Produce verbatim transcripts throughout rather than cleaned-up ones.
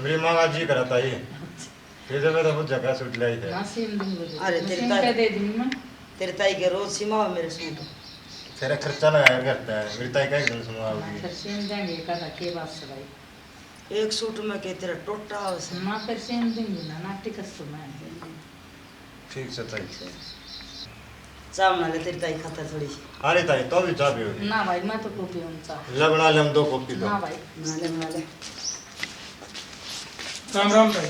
मेरी माँ का जी करा ताई। फिर जब मेरा वो जगह सूट लाई थे। हाँ, सीम दूंगी। अरे, मैं तेरी सीम ताई, के दे दूंगी मैं। तेरी ताई के रोज सीमा हो मेरे सूट। तेरा खर्चा लगाया करता है, मेरी ताई का एक दिन सुनवाओगी। हाँ, फिर सीम देंगे, कर रखे बस भाई। एक सूट में के तेरा टोटा हो से। माँ, फिर सीम दूंगी ना, नाटी कस्तू मैं। ठीक से ताई। चाह बना ले तेरी ताई खातर थोड़ी सी। अरे ताई, तो भी चाह पियोगी? ना भाई, मैं तो कॉफी हूँ चाह। ले बना ले, हम दो कॉफी दो। ना भाई। बना ले, बना ले। राम राम भाई।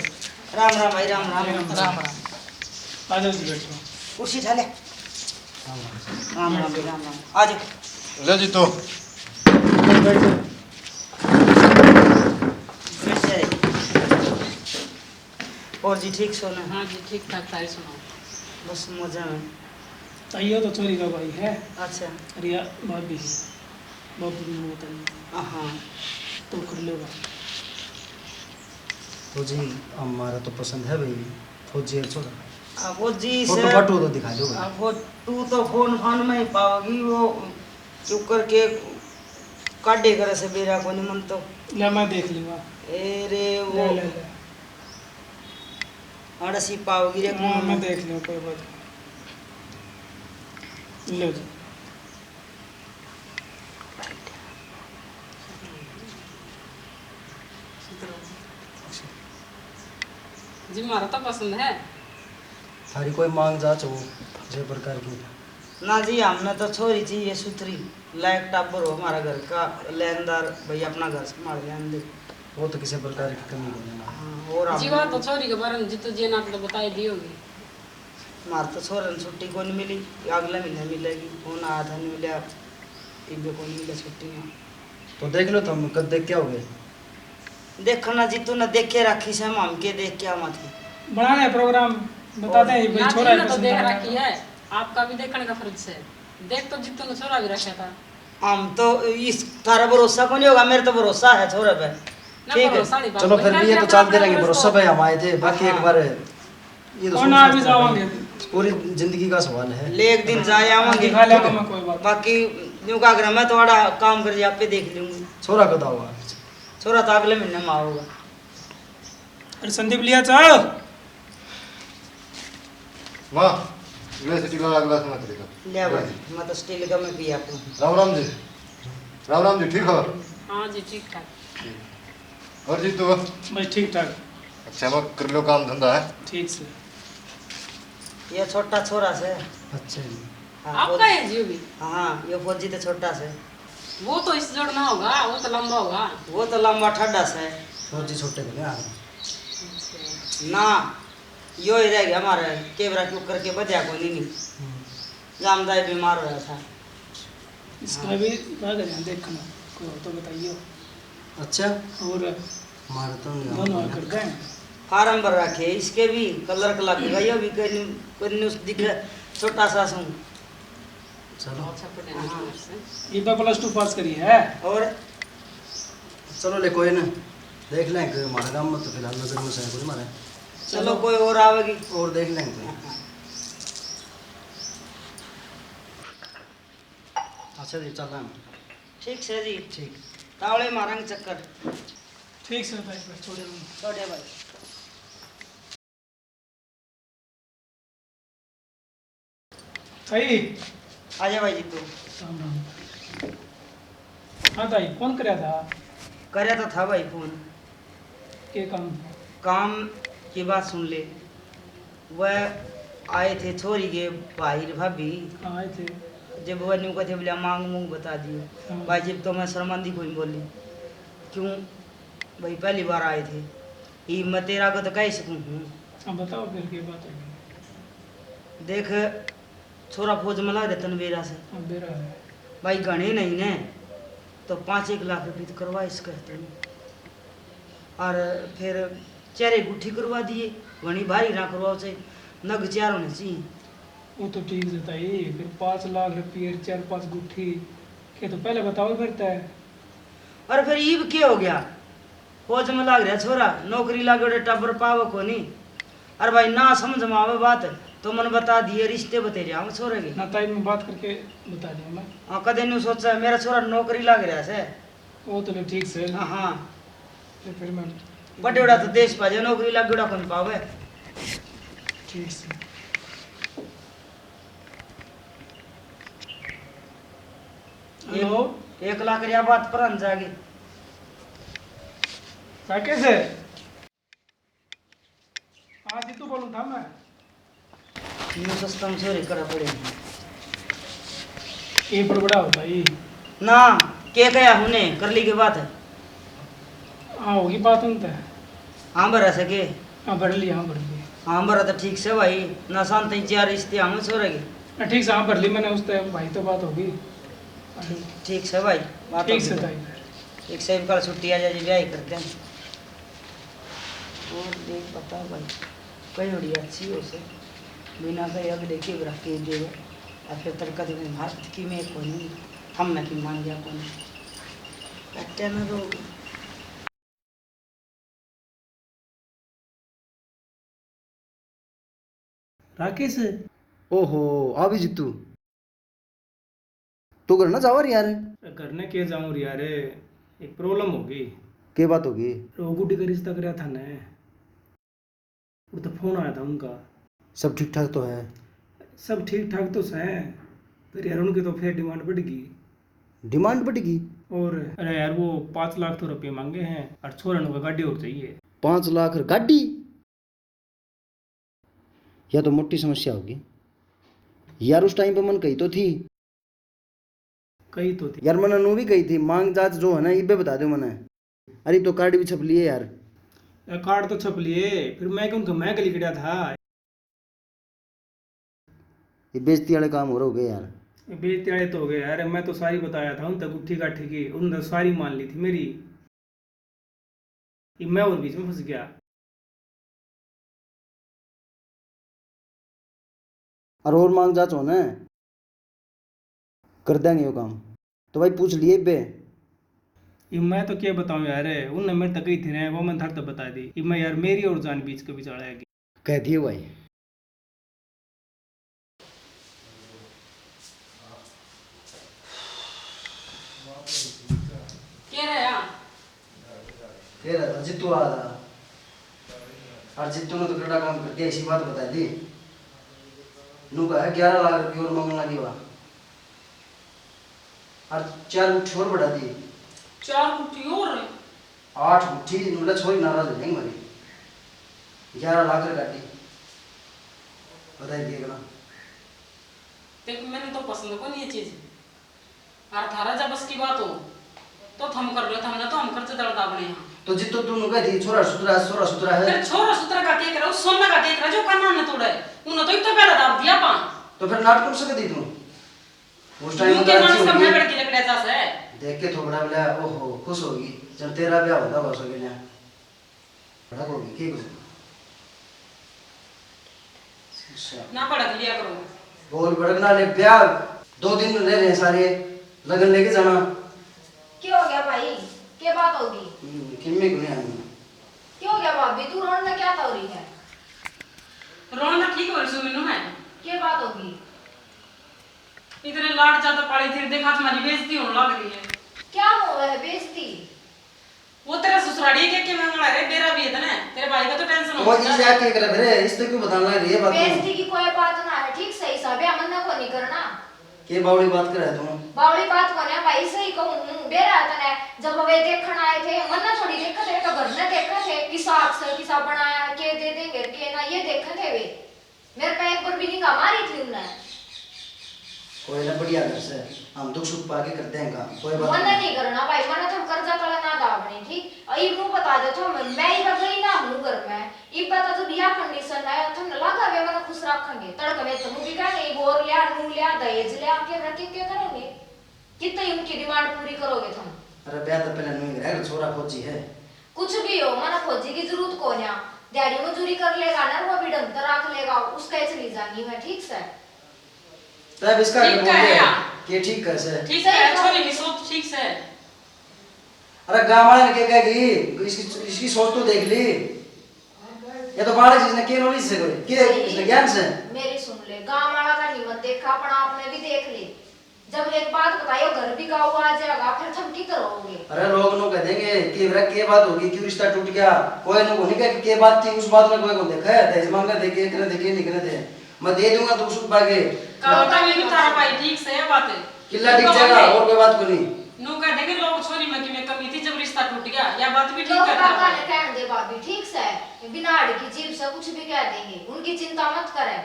राम राम भाई, राम राम। राम राम। आ जाओ जी, बैठो। कुर्सी उठा ले। राम राम भाई, राम राम। आ जाओ। ले जी तो। बैठ जा। और जी, ठीक सो ना? हाँ जी, ठीक ठाक, ताई सुनाओ। बस मजा में। ताई, यो तो छोरी का भाई है। अच्छा। रिया भाभी है। बाबू ने बताई। हाँ। तो कर लो बात। तो जी, हमारा तो पसंद है भाई, फौजी है छोरा। अब वो जी फोटो से, फोटो तो दिखा दो भाई। अब वो तू तो फोन फान में ही पाओगी, वो क्यों करके काढ़े करे से बेरा कोनी मन तो। ले, मैं देख लूंगा। ए रे, वो ले, ले, ले। अड़सी पाओगी रे। हाँ, मैं देख लूँ, कोई बात नहीं। लो जी। जी, म्हारा तो पसंद है। थारी कोई मांग जांच हो, जे प्रकार की? ना जी, हमने तो छोरी चाहिए सुथरी, लायक टाबर हो, हमारा घर का लेनदार, भाई अपना घर संभाल लेने दे। वो तो किसी प्रकार की कमी कोनी ना। हाँ, और हम जीवा तो छोरी के बारे में जितो जे ना तो बताई दी होगी। म्हारे तो छोरे ने छुट्टी कोनी मिली, अगले महीने मिलेगी। फोन आया था, नहीं मिला, इबे कोनी मिला छुट्टी में। तो देख लो तुम, कद देख क्या हो गए? देखना जी, तूने देखे राखी से, हम के देख क्या मत। बना ले प्रोग्राम, बताते हैं भाई, ना छोरा जी, ना तो पसंद देख आया। राखी है, आपका भी देखने का फर्ज है। देख तो जीतू ने छोरा भी रखा था। हम तो इस, थारा भरोसा कोनी होगा, मेरे तो भरोसा है छोरे पे। ना, ठीक है। भरोसा नहीं, चलो, फिर भी ये तो चलते रहेंगे, भरोसा पे हम आए थे, बाकी एक बार ये तो और ना, अभी जावांगे। पूरी जिंदगी का सवाल है। ले, एक दिन जाए आवांगे। दिखा लेगा मैं, कोई बात। बाकी न्यू का घर मैं थोड़ा काम कर, आप पे देख लूंगी। छोरा कद आओगा? छोरा तो अगले महीने में आओगा। अरे संदीप, लिया चाह। माँ, मैं स्टील वाला गिलास मत लेगा। ले भाई, मैं तो स्टील का मैं पिया करूँ। राम राम जी। राम राम जी, ठीक हो? हाँ जी, ठीक ठाक। ठीक। और जी तू? बस ठीक ठाक। अच्छा, मैं कर लो काम धंधा है? ठीक से। ये छोटा छोरा से। अच्छा जी। हाँ, आपका है जी भी? हाँ, ये फौजी तो छोटा से। वो तो इस जोड़ में होगा, वो तो लंबा होगा। वो तो लंबा ठाडा से। फौजी छोटे को नहीं आ रहा। अच्छा। ना, यो ही रह गया हमारे, केवरा क्यों करके बध्या कोनी नहीं। हम्म। जामदा ही बीमार होया था। इसका हाँ। भी लग रहा है देखना, कोई हो तो बताइयो। अच्छा। और मारे तो नहीं दोनों आता। कर दें। फार्म भर रखे, इसके भी कलर का लगेगा, यो भी कोई न्यू-, कोई न्यूज़ दिखे, छोटा सा सूं। चलो। हाँ। ये तो प्लस टू पास करी है। और? चलो ले, कोई ना, देख लें कि हमारे काम में तो फिलहाल नजर में से कोई मारे। चलो, कोई और आवेगी। और देख लें कोई। हाँ। अच्छा जी, चल रहे हैं। ठीक से जी। ठीक। तावले मारेंगे चक्कर। ठीक से भाई, बस छोड़े नहीं। छोड़े भाई। ताई। आजा भाई जी तू। राम राम। हाँ ताई, फोन करया था? करया तो था भाई फोन। के काम? काम की बात सुन ले। वह आए थे छोरी के भाई रे भाभी। हाँ, आए थे। जब वह न्यू कहते बोलिया मांग मूंग बता दियो। हाँ। भाई जब तो मैं शर्मांदी कोई बोली। क्यों? भाई पहली बार आए थे। ये मैं तेरा को तो कह सकूँ हूँ। हाँ, बताओ फिर के बात है? देख, छोरा फौज में लग रहे तन बेरा से। हाँ, बेरा है। भाई घणे नहीं ने, तो पाँच एक लाख रुपये तो करवा इसके तू। और फिर चारे गुट्ठी करवा दिए, घणी भारी ना करवाओ, चाहे नग चार होने चाहिए। वो तो ठीक रहता है, फिर पाँच लाख रुपये, चार पाँच गुट्ठी, के तो पहले बताओ फिर तय। अरे फिर ईब के हो गया? फौज में लाग रहा छोरा, नौकरी लागे टाबर पावे कोनी। अरे भाई, ना समझ में आवे बात तो मन बता दिए, रिश्ते बतेरे हम छोरे के। ना ताई, मैं बात करके बता दिया मैं। हाँ, कदे न्यू सोचा मेरा छोरा नौकरी लाग रहा से। वो तो ले ठीक से। हाँ, हाँ। तो फिर मैं बड़े बड़ा तो देश भाजे नौकरी लागे, बड़ा कौन पावे। ठीक से। हेलो। एक लाख रिया बात पर जागे। राकेश है? हाँ, जीतू बोलूँ था मैं। न्यू सस्ता में सोरे करा पड़े। ये बड़बड़ा होता ही। ना, के कहा हूने, कर ली के बात है। हाँ, होगी बात उनते। हाँ, भरा सके। हाँ, भर ली, हाँ, भर ली। हाँ, भरा तो ठीक से भाई, ना शांत ही चार रिश्ते हम सोरे के। ना, ठीक से, हाँ, भर ली मैंने, उस टाइम भाई तो बात होगी। ठीक, ठीक से भाई, बात ठीक होगी से तो। ताई। ठीक से, कल छुट्टी आ जाए, ब्याह ही करते हैं। और देख बता भाई, कई बड़ी अच्छी हो से, बिना कहे अगले के बरा के दे, और फिर तड़का दे भारत की में कोनी, हम ना की मान गया कोनी। कट्टे में रोग। राकेश। ओहो, आ भी जीतू। तू घर ना जावा रे यार। घर ने के जाऊं रे यार, एक प्रॉब्लम हो गई। के बात हो गई? वो गुड्डी का रिश्ता करया था ने, वो तो फोन आया था उनका। सब ठीक ठाक तो है? सब ठीक ठाक तो है, पर यार उनकी तो फिर डिमांड बढ़ गई। डिमांड बढ़ गई? और अरे यार, वो पाँच लाख तो रुपये मांगे हैं और छोरन को गाड़ी और चाहिए। पाँच लाख और गाड़ी? या तो मोटी समस्या होगी यार। उस टाइम पे मन कही तो थी। कही तो थी। यार, मैंने नू भी कही थी, मांग जात जो है ना, इबे बता दो मैंने। अरे, तो कार्ड भी छप लिए यार। यार, कार्ड तो छप लिए, फिर मैं क्यों, मैं गली कड़ा था। ये बेइज्जती वाले काम हो रहे हो गए यार। ये बेइज्जती वाले तो हो गए यार, मैं तो सारी बताया था उन तक गुट्ठी गाठी की, उन्होंने सारी मान ली थी मेरी। ये मैं और बीच में फंस गया। और, और मांग जाच होने कर देंगे यो काम। तो भाई, पूछ लिए बे। ये मैं तो क्या बताऊं यार, उनने मेरे तक कही थी ना, वो मैंने थारे तक बता दी। ये मैं यार, मेरी और जान बीच के बिचाले आ गई। कह दिए भाई। के रहा? के रहा? जीतू आ रहा। और जीतू ने तो कड़ा काम कर दिया, इसी बात बता दी। नू कहा, "ग्यारह लाख रुपये और मांगने लगी वा।" और चार गुट्ठी और बढ़ा दी। चार गुट्ठी और? आठ गुट्ठी, मतलब, छोरी नाराज हो जाएंगे हमारी। ग्यारह लाख रुपये काटी। बताइए, देखना। देख, मैंने तो पसंद को नहीं ये चीज। और थारा जब बस की बात हो, तो थम कर लो, थमने तो हम खर्च दर्द आपने यहाँ। तो जितो तू नु कह दी, छोरा सुतरा है, छोरा सुतरा है। फिर छोरा सुतरा का के करे, उस सोना का के करे, जो काना ने तोड़े, उन्हें तो इतना पहला दाब दिया पा। तो फिर नाटक से दी तू? उस टाइम यूं तो के मानस का भड़की लकड़े जा से। देख के थोबड़ा बोला, "ओहो, खुश होगी, जब तेरा ब्याह होता बस हो गया।" भड़क होगी, के करूँ? अच्छा। ना भड़क लिया करो। बोल भड़कना ले, ब्याह दो दिन रह रहे हैं सारे, लगन लेके जाना। क्या हो गया भाई? क्या बात होगी? हम्म, किम्मे को नहीं आनी। क्या हो गया भाभी? तू रोन में क्या हो रही है? रोन में ठीक हो रही सु, मैनू है। क्या बात होगी? इतने लाड ज्यादा पाली थी, देखा तुम्हारी बेइज्जती होने लग रही है। क्या हो रहा है बेइज्जती? वो तेरा ससुराली के, के मांगना रे, बेरा भी है तने, तेरे भाई का तो टेंशन हो वो गया। इस जाके कर फिर, इस तो क्यों बताना रे ये बात? बेइज्जती की कोई बात ना है, ठीक सही सा ब्याह मन्ना को नहीं करना। के बावड़ी बात करे तू? बावड़ी बात को ना भाई, सही कहूं हूं, बेरा है तने, जब वे देखण आए थे, मन्ना थोड़ी देखे थे, तो घर ने देखे थे, किसा अक्सर किसा बनाया, के दे देंगे, के ना, ये देखे थे वे। मेरे पे एक बार भी निगाह मारी थी उनने। कोई ना, बढ़िया घर से हम दुख सुख पाके करते हैं काम, कोई बात मन्ने नहीं। नहीं करना भाई, मन्ने तो कर्जा तले ना दाबनी थी। और इब नू बता दे तो मैं, मैं इब गई ना हूँ घर में। इब बता जब यह कंडीशन है, तो न लगा वे मन्ने खुश रखेंगे। तड़के वे तो नू भी कहेंगे, "इब और लिया, नू लिया, दहेज लिया, के रखे, के करेंगे?" कितनी उनकी डिमांड पूरी करोगे तुम? अरे ब्याह तो पहले नहीं है, छोरा फौजी है। कुछ भी हो, मना फौजी की जरूरत को ना। दिहाड़ी मजूरी कर लेगा ना, वो भी ढंग तो रख लेगा, उसका ही चली जानी है, ठीक से? तब इसका ठीक बोल है दे यार। कि ठीक है से। ठीक है, छोरी की सोच ठीक से। अरे गांव वाले ने क्या कहेगी, इसकी, इसकी सोच तो देख ली। ये तो बालक जिसने के नॉलेज से कोई, के इसने ज्ञान से। मेरी सुन ले, गांव वाला का नहीं मत देखा, अपना आपने भी देख ले। जब एक बात बताइयो, घर भी काऊ आ जाएगा, फिर थम किधर रहोगे? अरे, लोग नु कह देंगे कि "रे, के बात होगी, क्यों रिश्ता टूट गया?" कोई नु को नहीं कहे कि के बात थी, उस बात में कोई को देखा है, दहेज मांगा दे, के करे दे, के नहीं करे दे, मैं दे दूंगा दुख सुख पाके। कहो तो भी तारा भाई ठीक से है बात है। किला टिक जाएगा, और कोई बात को नहीं। नु कह देंगे लोग, छोरी में कि मैं कमी थी, जब रिश्ता टूट गया, या बात भी ठीक लोग है तारा बाबा भाई। ने कहने दे भाभी, ठीक से, बिना आड़ की जीभ से कुछ भी कह देंगे, उनकी चिंता मत करे,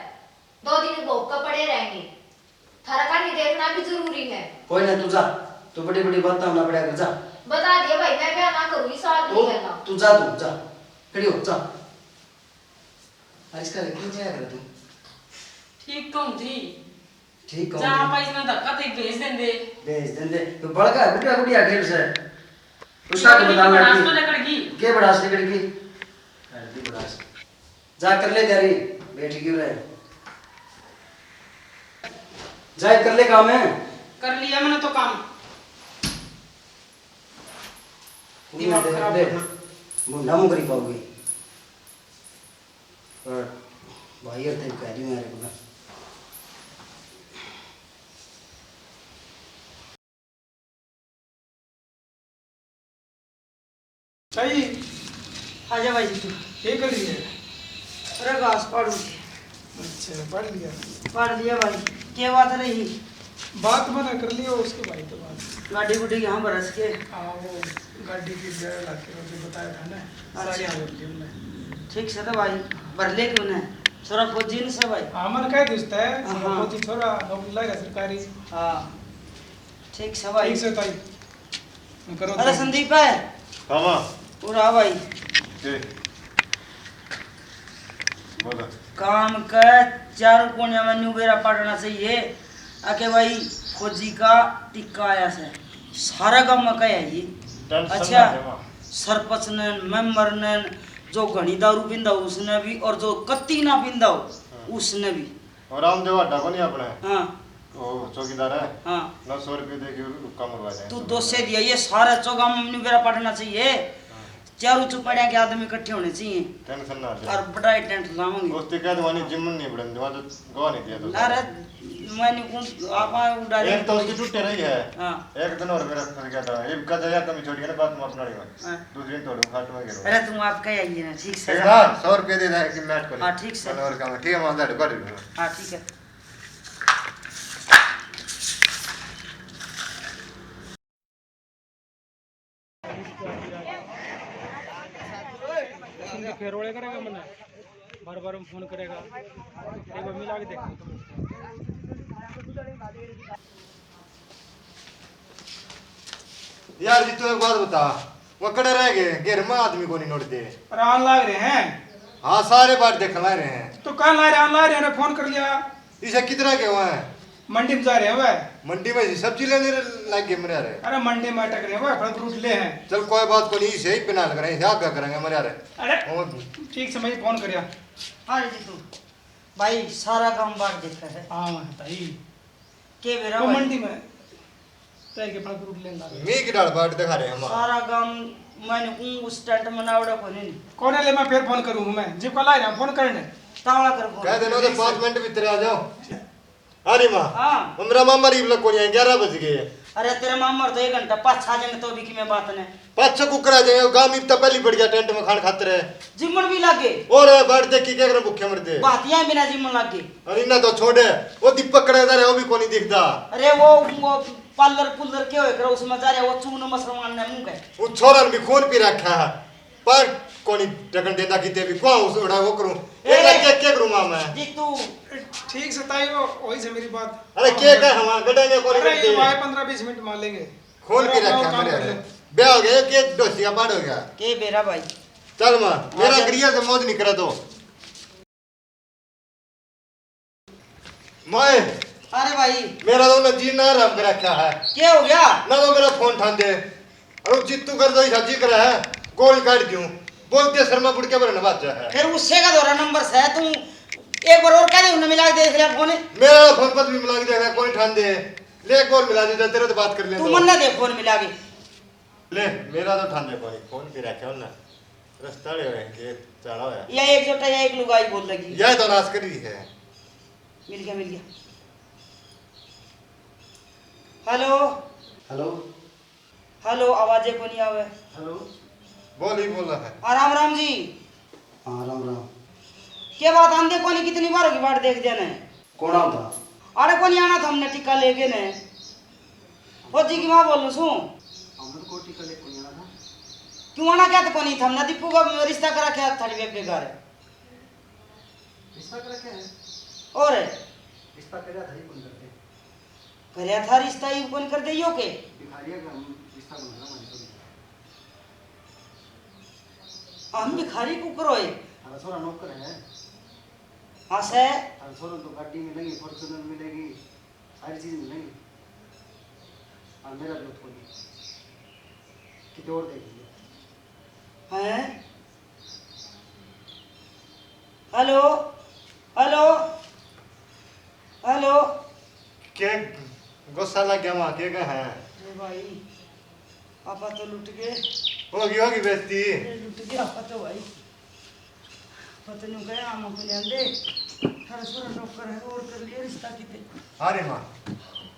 दो दिन भोग के पड़े रहेंगे। थारा का नहीं देखना भी जरूरी है। कोई ना, तू जा, तू बड़ी बड़ी बातें ना पड़ा कर, जा। बता दिया भाई, मैं ब्याह ना करूँ, इस साल तू, नहीं करना। तू जा, तू जा, खड़ी हो, जा। अरे इसका क्यों जाया कर तू? ठीक तो हूँ थी। ठीक कौन जा थी? भाई, इसने धक्का ते भेज देंदे। भेज देंदे। तो बड़का है, बुढ़िया, बुढ़िया खेल से। उसका तो बड़ी बड़ा भड़ास की। तो लकड़ की। के भड़ास लकड़ की? कर दी भड़ास। जा कर ले तैयारी, बैठ क्यों रहे? जा कर ले काम है। कर लिया मैंने तो काम। तू दिमाग ना खराब ले। करना। मुंडा मुंह करी पाओगी। पर भाई, और तेरे कह दूं यार एक बार। सही। आजा भाई जी तू। क्या कर रही है? अरे घास पाड़ू थी। अच्छा, पाड़ लिया? पाड़ लिया भाई। क्या बात रही? बात मैंने कर ली, उसके भाई तो बात। गाड़ी गुड्डी यहाँ बरस के। हाँ, वो गाड़ी की जगह लाके वो जो बताया था ना, अच्छा। सारी भर ली उनने। ठीक से तो भाई, भर ले क्यों ने? छोरा फौजी न से भाई? हाँ, मैंने कह दिया उसने, हाँ। फौजी छोरा, नौकरी लाएगा सरकारी। हाँ। ठीक से भाई। ठीक से ताई। करो अरे तुम। संदीप है। हाँ, माँ। उड़ा भाई। के? बोलो। काम के चारों कोनिया में न्यू बेरा पाटना चाहिए। आके भाई फौजी का टिक्का आया से। सारा गांव में कहे है ये। टेंशन अच्छा, ना ले, माँ। सरपंच ने, मेंबर ने, जो घणी दारू पींदा उसने भी, और जो कत्ती ना पींदा हो, हाँ। उसने भी। और रामदेव अड्डा को नहीं अपने? हाँ। वो चौकीदार है? हाँ। नौ सौ रुपये दे के रुक्का मरवा जाए। तू दो से दिया, ये सारा चौगाम में बेरा पाटना चाहिए। हाँ। चारों चुपाड़िया के आदमी इकट्ठे होने चाहिए। टेंशन ना ले। और बड़ा ही टेंट लावांगे। उससे कह दो, "वानी जिमन नहीं बढ़न दो, तो गवा नहीं दिया तो।" ना रे, मैं नहीं कौन, आप आ उड़ा रहे एक तो हैं। उसकी टूटे रही है। हाँ। एक दिन और मेरा फंस गया था। एक का जगह कमी छोड़ी है ना, बात में अपना नहीं हुआ। हाँ। दूसरी तोड़ू, हाथ में गिरो। अरे, तुम आप कह आइए ना, ठीक से। एक ना, सौ रुपये दे दे कि मैट को ले। हाँ, ठीक से। चलो, और काम है। ठीक है, मैं अंदर काट दूँ। हाँ, ठीक है। फिर रोले करेगा मने, बार बार फोन करेगा। एक बार मिला के देखो। यार जी, तू एक बात बता, वो कड़े रह गए, घर में आदमी को नहीं नोट दे। अरे, आन लाग रहे हैं। हाँ, सारे बाट देखने लाग रहे हैं। तो कहाँ ला रहे, आन ला रहे हैं, फोन कर लिया। इसे किधर के हुआ है? मंडी में जा रहे हैं वह। मंडी में सब्जी लेने लग गए मेरे यार। अरे, मंडी में अटक रहे हैं वह, फल फ्रूट ले हैं। चल, कोई बात को नहीं, इसे ही बना लग रहे हैं, इसे आगा करेंगे मेरे यार। अरे, और ठीक समय फोन करिया। हाँ जी, तू भाई, सारा गांव बाट देखा है। हाँ, भाई। के बेरा वो भाई? मंडी में तय के फल फ्रूट लेने लगा। मी की डाल बाट दिखा रहे हैं हम। सारा गांव मैंने ऊं उस टेंट में नावड़ा को नहीं। कौन है ले, मैं फिर फोन करूं हूं मैं। जीप का ला रहा, फोन करने। तावड़ा कर फोन। कह देना तो पाँच मिनट भीतर आ जाओ। अरे माँ। हाँ। हमरा मामा रीब लग कोनी आए, ग्यारह बज गए। अरे तेरे मामा तो एक घंटा पाछा आ जाएंगे तो भी की मैं बात ने। पाछे कुकर आ जाएंगे, गांव में इतना पहली बढ़ गया टेंट में खान खातर है। जिमण भी लागे। और बाहर देख के क्या करें, भूखे मरते। बातियां बिना जिमण लागे। अरे इन्ना तो छोड़, वो दीपक कड़े जा रहे, वो भी कोनी दिखता। अरे वो, वो पार्लर पुर्लर के होए करे, उसमें जा रहे, वो चून मुसलमान ने मुंह के। उन छोरा ने भी खून पी रखा है, पर कोनी टकन देता किते भी, कौन उस उड़ा वो करूं। ए! एक के, के करूं मां मैं? जीतू। ठीक से ताई, वो, वही से मेरी बात। अरे के कह हम गड्ढे में कोनी अरे, करते। ये भाई पन्द्रह बीस मिनट मार लेंगे। खून पी अरे, रखा काम मेरे। कर ले। ब्याह हो गया, के डोसिया बाढ़ हो गया। के बेरा भाई? चल माँ, मेरा आजा। गिरिया से मौज नहीं करा तो। माए। अरे भाई। मेरा तो ना जी ना आराम कर रखा है। क्या हो गया? ना तो मेरा फोन ठान दे। अरे जीतू कर दो, शादी करा है, गोल काट दूं। बोलते शर्मा बुड़ के बरन बात है। फिर उससे का दोरा नंबर से तू एक बार और कह दे, उन्हें मिला के देख ले फोन। मेरा फोन पर भी मिला के देख ले, कोई ठान दे। ले एक और मिला दे, तेरे तो बात कर ले तू तो। मन्ना दे फोन मिला के। ले, मेरा तो ठान दे कोई, फोन पे रखे हो ना। रस्ता ले रहे हैं, चाला होया। या एक जोटा, या एक लुगाई बोल लगी। या तो नाश कर रही है। मिल गया, मिल गया। हेलो। हेलो। हेलो, आवाजे कोनी आवे। हेलो। बोल ही बोला है। आ, राम राम जी। हाँ, राम राम। के बात, आंदे कोनी, कितनी बार की बाट देख देने। कौन आता? अरे कोनी आना था, हमने टिक्का लेके ने। फौजी की माँ बोलूं सू। हमने तो कोई टिक्का लेके कोनी आना था। क्यों आना क्या तो कोनी था, हमने दीपू का रिश्ता करा क्या थारी बेबे घर। रिश्ता करा क्या है? और? रिश्ता करा था ही कोनी करते। करया था रिश्ता, इब कोनी कर दे यो के? भिखारिया का हम रिश्ता बनाना हमारी छोरी का। हम भिखारी कुकर होए? थारा छोरा नौकर है। हाँ से। थारा छोरा तो गाड़ी मिलेगी, Fortuner मिलेगी, सारी चीज मिलेगी। और मेरा भी कोनी, कितने और देख लिया। हैं? Hello, hello, hello. के गुस्सा लग गया वहाँ, के कहा है? अरे भाई, आपा तो लुट गए। होगी, होगी बेइज्जती। अरे लुट गए आपा तो भाई। पता नहीं कहे आमा को ल्यान दे। थारा छोरा नौकर है, और कर लियो रिश्ता किते। अरे माँ,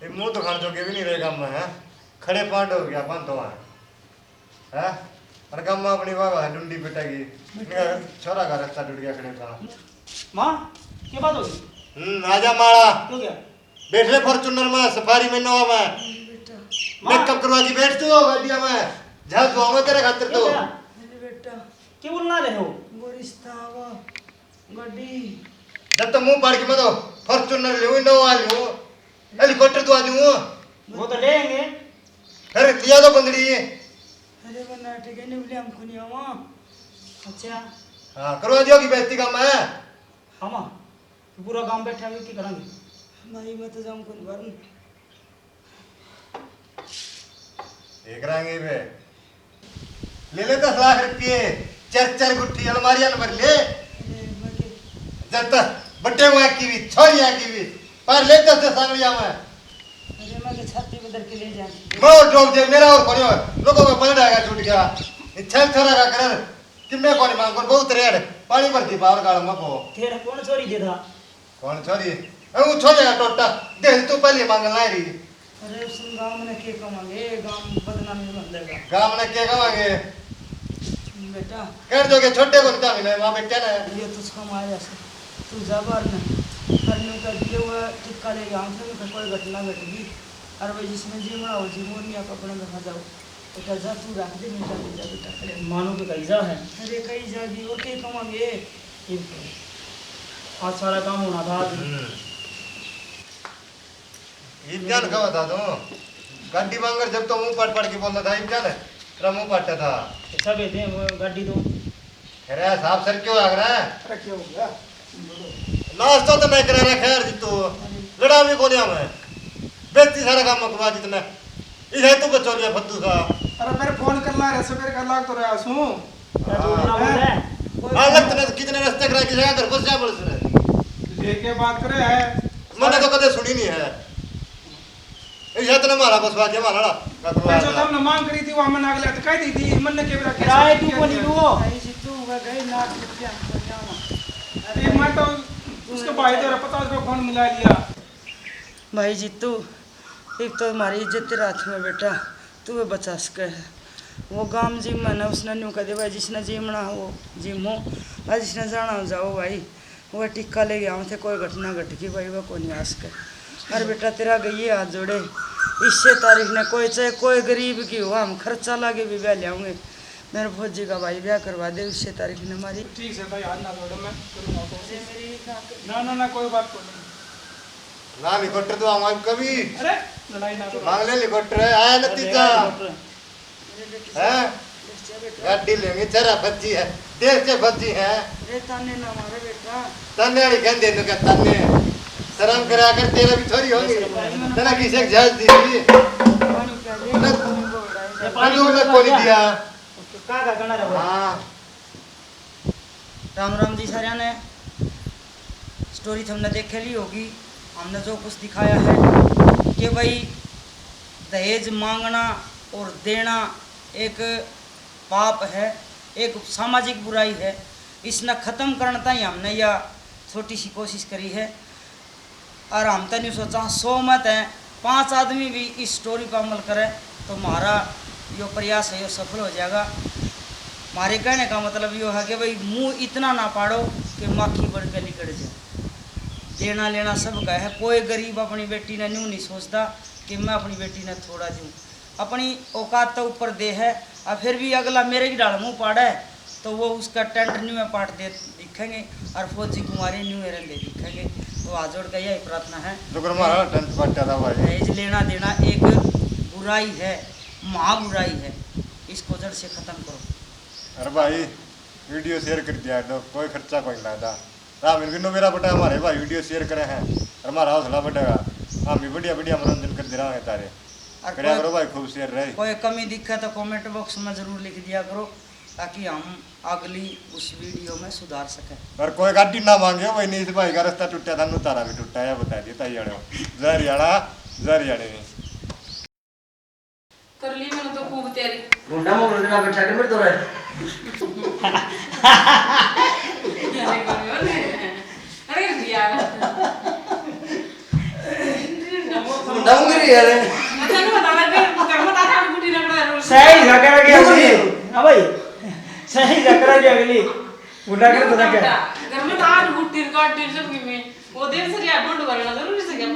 ये मुंह तो खान जोगे भी नहीं रहेगा मैं, हैं? खड़े पांड हो गया अपन तो, हैं? हैं? और गाम में अपनी वाह वाह डुंडी पिटेगी। बेटा। मेरा छोरा का रास्ता टूट गया खड़े का। माँ, क्या बात होगी? हम्म, आजा माला। क्यों गया? बैठ ले Fortuner में, सफारी में, नवा में। अरे बेटा। माँ। मेकअप करवा के बैठ तू गाड़िया में। जहाँ दुआ में तेरे खातिर तो। क्या? अरे बेटा। क्यों बोलना रहे हो? वो रिश्ता, वो गाड़ी। जब तो मुंह पाड़ के मत हो, Fortuner लूं, नवा लूं, helicopter तो आ जाऊं। वो तो लेंगे। फिर लिया तो बंदड़ी। अरे वो नाटक है, निबले हम को नहीं आवा। अच्छा। हाँ, करवा दियो की बेइज्जती का मैं। हम पूरा गांव बैठा है, की करेंगे? भाई, मैं तो जाऊं कौन बाहर। देख रहा है बे। ले ले दस लाख रुपये, चार चार गुट्ठी अलमारियां में भर ले। अरे, मैं के- जब तक बड्डे हुआ की भी, छोरिया की भी, पर ले दस दस आंगलियां में। अरे, मैं के छाती पे धर के ले जा। मैं और डूब जाए, मेरा और कोई और, लोगों का पलड़ा है, छूट गया। ये छल छोरा का करन, कि मैं कोनी मांग, बहुत रेड़, पानी भरती बाहर गाल में को। तेरा कौन छोरी दे था? कौन छोरी? ए, वो छोरे का टोटा, देख तू पहले मांग ला रही। अरे, उस गांव में के कमांगे, गांव बदनामी बन जाएगा। गांव में के कमांगे? बेटा। कर दोगे छोटे को, क्या मिले वहाँ बैठे ना। ये तुझको मार जा से। तू जा बाहर ना। पर न्यू कर दिए वो टिक्का ले गया, हमसे उनका कोई घटना घट गई। और वो जिसने जीवना हो, जीवन नहीं, आप अपना घर जाओ। बेटा जा, तू रख दे, मैं जा, जा बेटा, खड़े। मानो के कहीं जा है। अरे कहीं जा भी, और के कमांगे? ये तो आज सारा काम होना था आज। हम्म। इब जान कहा था तू? गाड़ी मांगर जब तो मुंह पट पट के बोलता था, इब जान तेरा मुंह पटता था। सब ये थे, वो गाड़ी तो। अरे साहब सर क्यों आग रहा है? अरे क्या हो गया? नाश्ता तो नहीं करा रहा खैर जी तू। लड़ा भी कोनी हमें। बेइज्जती सारा काम मकवा दी तने। इधर तू बचो लिया फद्दू सा। अरे मेरे फोन कर ला रे, सवेरे कर लाग तो रहा सू। क्या तू ना बोल रहा है? हाँ, लग तने कितने रास्ते करा के जगह कर घुस जा बोल सुने। लेके बात करे है। मैंने तो कदे सुनी नहीं है। ए, ये तने मारा बस बात, ये मारा ना। मैं जो तुमने मांग करी थी, वो हमने अगले हाथ कह दी थी, मन ने के बेरा किराए तू को नहीं लूओ। भाई जी, तू वह गए लाख रुपया हमको जावा। अरे, मैं तो उसके भाई तो पचास रुपया फोन मिला लिया। भाई जीतू, एक तो हमारी इज्जत तेरे हाथ में बेटा, तू भी बचा सके है। वो गाम जिम है ना, उसने न्यू कह दे भाई, जिसने जीमना हो जिमो, और जिसने जाना हो जाओ भाई। वह टिक्का ले गया, वहाँ से कोई घटना घट गई भाई, वह कोनी आ सके। अरे बेटा, तेरा गई हाथ जोड़े, इससे तारीख ने कोई, चाहे कोई गरीब की हो, हम खर्चा लागे भी ब्याह लियाऊंगे। मेरे फौजी का भाई ब्याह करवा दे, इससे तारीख ने हमारी। ठीक है भाई, हाथ ना जोड़ो, मैं करूँगा कोशिश। ना, ना, ना, कोई बात को नहीं। ना helicopter तो आऊंगा कभी। अरे, लड़ाई ना करो। मांग ले helicopter, आया नतीजा। हैं? गाड़ी लेंगे, जरा बच्ची है, देश से बच्ची है। अरे ताने ना मारे बेटा। ताने वाली कहंदे तो क्या ताने? शर्म करा कर, तेरा भी छोरी होगी। तेरा किसे झाज दी थी? पानी प्या ले, ना, पानी को उड़ाए। ना, ना, कोनी दिया। का का कहना रे? हाँ। राम राम जी सारिया ने। स्टोरी थमने देखे ली होगी, हमने जो कुछ दिखाया है कि भाई दहेज मांगना और देना एक पाप है, एक सामाजिक बुराई है। इसने ख़त्म करने ताई हमने यह छोटी सी कोशिश करी है। और हम तो नहीं सोचा, सौ में तै पांच आदमी भी इस स्टोरी पर अमल करें तो म्हारा यो प्रयास है, यो सफल हो जाएगा। म्हारे कहने का मतलब यो है कि भाई, मुंह इतना ना पाड़ो कि माखी बन के निकल जाए। देना लेना सबका है। कोई गरीब अपनी बेटी ने न्यू नहीं सोचता कि मैं अपनी बेटी ने थोड़ा दूं। अपनी औकात तो ऊपर दे है, और फिर भी अगला मेरे की ढाल मुंह पाड़े तो वो उसका टेंट न्यू में पाट दे दिखेंगे और फौजी कुमारी न्यू में रहते दिखेंगे। तो हाथ जोड़ के यही प्रार्थना है। शुक्र, हमारा टेंट पाटा था भाई। दहेज लेना देना एक बुराई है, महाबुराई है, इसको जड़ से खत्म करो। अरे भाई, वीडियो शेयर कर दिया करो, कोई खर्चा कोई लगता। राम इनकी नो मेरा बेटा हमारे भाई वीडियो शेयर करे हैं और हमारा हौसला बढ़ेगा। हम भी बढ़िया बढ़िया मनोरंजन करते रहांगे तारे। और करया कोई, करो भाई, खूब शेयर रहे। कोई कमी दिखे तो कमेंट बॉक्स में जरूर लिख दिया करो, ताकि हम अगली उस वीडियो में सुधार सकें। और कोई गाड़ी ना मांगे भाई, नहीं इस भाई का रास्ता टूटा था, नु तारा भी टूटा है, बता दिए ताई आड़ो। जय हरियाणा, जय हरियाणा। कर ली मैंने तो खूब तैयारी। गुंडा मोड़ ना बैठा के मेरे तो रहे। अरे यार। गुंडा मुंह रे यार। अच्छा, नहीं बता रहा, फिर कर बता रहा, गुटी रगड़ा है। सही रगड़ गया अगली। हाँ भाई, सही रगड़ गया अगली। गुंडा कर तो क्या? घर में तो आज गुटी काट दी सब की में। वो देर से क्या ढूंढ करना जरूरी से क्या?